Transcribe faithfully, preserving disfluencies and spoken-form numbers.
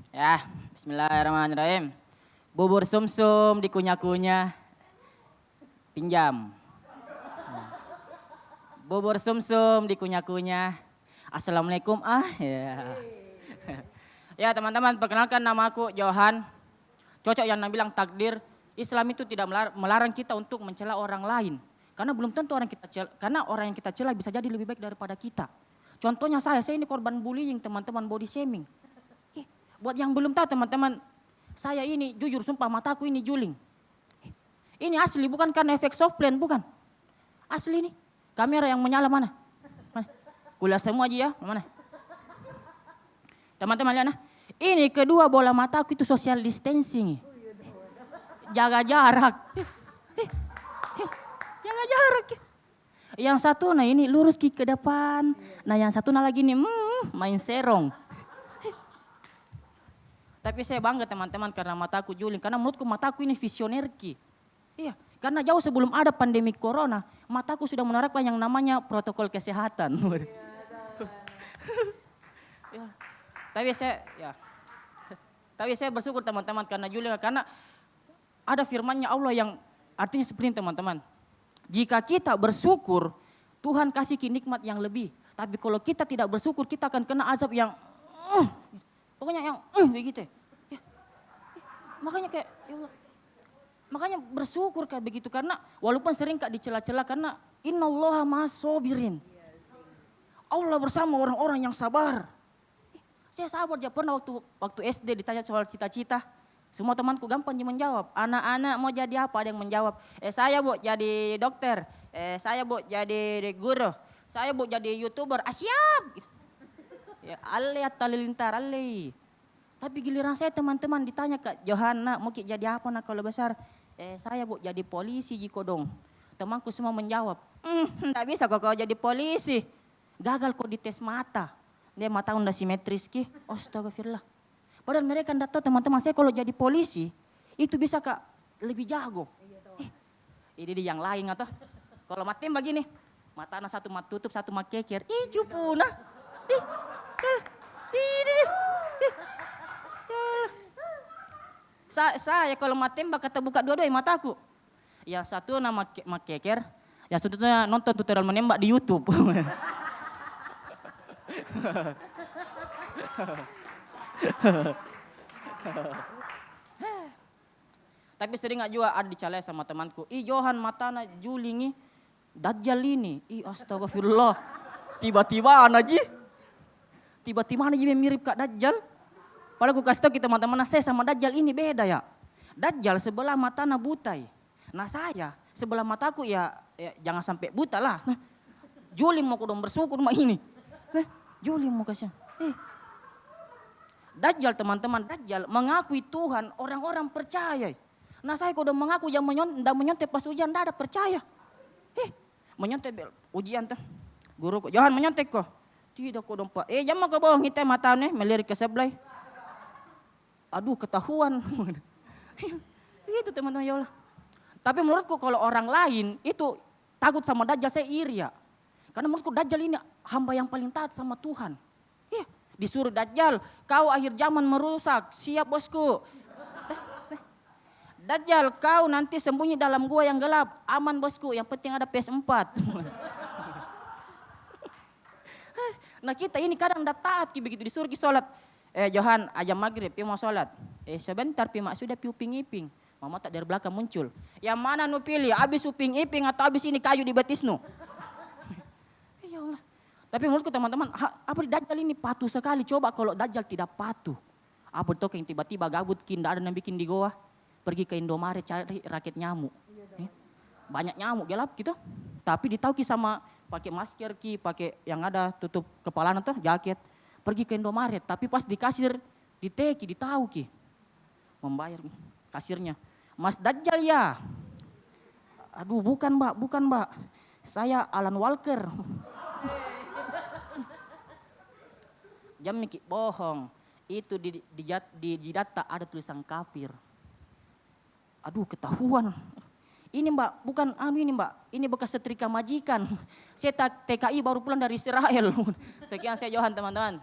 Ya, bismillahirrahmanirrahim. Bubur sumsum dikunyah-kunyah. Pinjam. Bubur sumsum dikunyah-kunyah. Assalamualaikum, ah, ya. Ya, teman-teman, perkenalkan, nama aku Johan. Cocok yang bilang takdir. Islam itu tidak melar-, melarang kita untuk mencela orang lain. Karena belum tentu orang kita cel-, karena orang yang kita cela bisa jadi lebih baik daripada kita. Contohnya saya, saya ini korban bullying, teman-teman, body shaming. Ih, buat yang belum tahu, teman-teman, saya ini jujur, sumpah, mataku ini juling. Ini asli, bukan karena efek softland, bukan. Asli nih. Kamera yang menyala mana? Mana? Kuliah semua aja ya, mana? Teman-teman lihat nah. Ini kedua bola mataku itu social distancing. Jaga jarak. Jaga jarak. Yang satu nah ini lurus ki ke depan. Nah, yang satu nah lagi nih, mm, main serong. Tapi saya bangga, teman-teman, karena mataku juling. Karena menurutku mataku ini visioner ki. Iya, karena jauh sebelum ada pandemi corona, mataku sudah menerapkan yang namanya protokol kesehatan. Ya. Tapi saya, ya. Tapi saya bersyukur, teman-teman, karena juling, karena ada firmannya Allah yang artinya seperti ini, teman-teman. Jika kita bersyukur, Tuhan kasih ki nikmat yang lebih. Tapi kalau kita tidak bersyukur, kita akan kena azab yang, uh, pokoknya yang, uh, begitu. Ya. Makanya kayak, ya Allah. Makanya bersyukur kayak begitu, karena walaupun sering, Kak, dicela-cela, karena innallaha ma'as sabirin. Allah bersama orang-orang yang sabar. Ih, saya sabar aja. Pernah waktu, waktu S D ditanya soal cita-cita, semua temanku gampang ji menjawab. "Anak-anak mau jadi apa?" Ada yang menjawab, "Eh, saya, Bu, jadi dokter. Eh, saya, Bu, jadi guru. Saya, Bu, jadi YouTuber." "Ah, siap." Ya, ale atta lilintar, ale. Tapi giliran saya, teman-teman, ditanya, "Kak Johan, nak, mau ki jadi apa, nak, kalau besar?" "Eh, saya, Bu, jadi polisi ji kodong." Temanku semua menjawab, "Hmm, ndak bisa ko kau jadi polisi. Gagal ko di tes mata. Dia mata ndak simetris ki." Astagfirullah. Padahal mereka ndak tahu, teman-teman, saya kalau jadi polisi, itu bisa, Kak, lebih jago. Eh, ini di yang lain atau? Kalau matiin begini, matana satu mat tutup, satu mat keker. Ih, cupu nah. Ih, kel. Ih, ih, ih. Kel. Sa-, saya kalau mau tembak, kata buka dua-dua mataku. Yang satu nama ke-, mat keker, yang satu nonton tutorial menembak di YouTube. Tapi sering juga ada dicalai sama temanku. "Ih, Johan, matana juling, ih. Dajjal ini." Ih, astagfirullah. Tiba-tiba ana ji. Tiba-tiba ana ji mirip Kak Dajjal. Padahal ku kasih tahu ki, teman-teman, saya sama Dajjal ini beda ya. Dajjal sebelah matana butai. Nah, saya sebelah mataku ya, ya, jangan sampai buta lah. Nah, juling mau kodong bersyukur ma ini. Nah, juling mau kasih. Eh. Dajjal, teman-teman, Dajjal mengakui Tuhan, orang-orang percaya. Nah, saya kodong mengaku yang menyon-, ndak menyontek pas ujian, ndak ada percaya. Eh, menyontek bel-, ujian tuh. Guruku, "Johan, menyontek ko?" "Tidak kodong, Pak." "Eh, jangan ko bohong, kita mata nih melirik ke sebelah." Aduh, ketahuan. Itu, teman-teman, ya Allah. Tapi menurutku kalau orang lain itu takut sama Dajjal, saya iri ya. Karena menurutku Dajjal ini hamba yang paling taat sama Tuhan. Iya, disuruh Dajjal, "Kau akhir zaman merusak." "Siap, Bosku." Dajjal, "Kau nanti sembunyi dalam gua yang gelap." "Aman, Bosku, yang penting ada P S empat." Nah, kita ini kadang ndak taat ki, begitu disuruh ki sholat. "Eh, Johan, ajan maghrib, pi mau sholat." "Eh, sebentar pi, Mak, sudah pi Uping Iping." Mama tak dari belakang muncul. "Yang mana nu pilih, habis Uping Iping atau habis ini kayu di betis nu?" Ya Allah. Tapi menurutku, teman-teman, ha-, apa, Dajjal ini patuh sekali. Coba kalau Dajjal tidak patuh. Apa tau yang tiba-tiba gabut ki, ndak ada yang bikin di Goa, pergi ke Indomaret cari raket nyamuk. Eh, banyak nyamuk gelap gitu. Tapi ditahu ki sama pakai masker ki, pakai yang ada tutup kepala tuh, jaket. Pergi ke Indomaret, tapi pas di kasir, diteki, ditahu ki. Membayar kasirnya. "Mas Dajjal ya?" "Aduh, bukan, Mbak, bukan, Mbak. Saya Alan Walker." "Jangan ki bohong. Itu di, di jat-, di jidatta ada tulisan kafir." Aduh, ketahuan. "Ini, Mbak, bukan anu ini, Mbak. Ini bekas setrika majikan. Saya ta-, T K I baru pulang dari Israel." Sekian saya Johan, teman-teman.